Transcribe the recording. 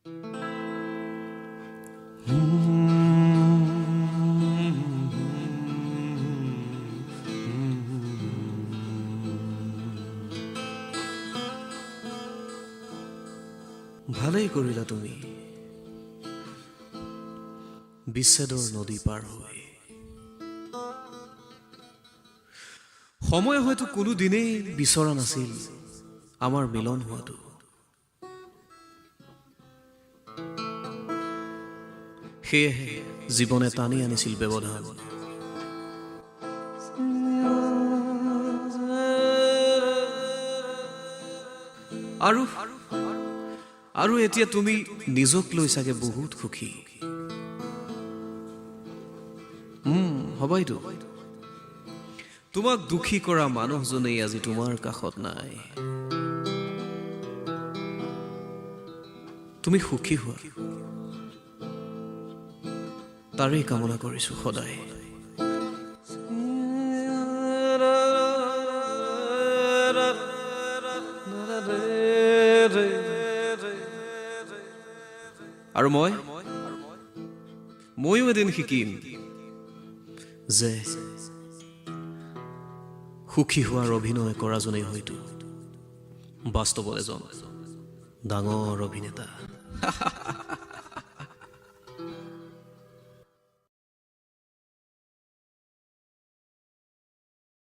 ভালেই কৰিলা তুমি বিচ্ছেদৰ নদী পাৰ হৈ। সময়ে হয়তো কোনো দিনেই বিচৰা নাছিল আমাৰ মিলন হোৱাটো। সেয়েহে জীৱনে টানি আনিছিল ব্যৱধান। আৰু আৰু এতিয়া তুমি নিজক লৈ চাগে বহুত সুখী। হ'বাইতো। তোমাক দুখী কৰা মানুহজনেই আজি তোমাৰ কাষত নাই। তুমি সুখী হোৱা, তাৰেই কামনা কৰিছো সদায়। আৰু ময়ো এদিন শিকিম যে সুখী হোৱাৰ অভিনয় কৰাজনেই হয়তো বাস্তৱত এজন ডাঙৰ অভিনেতা।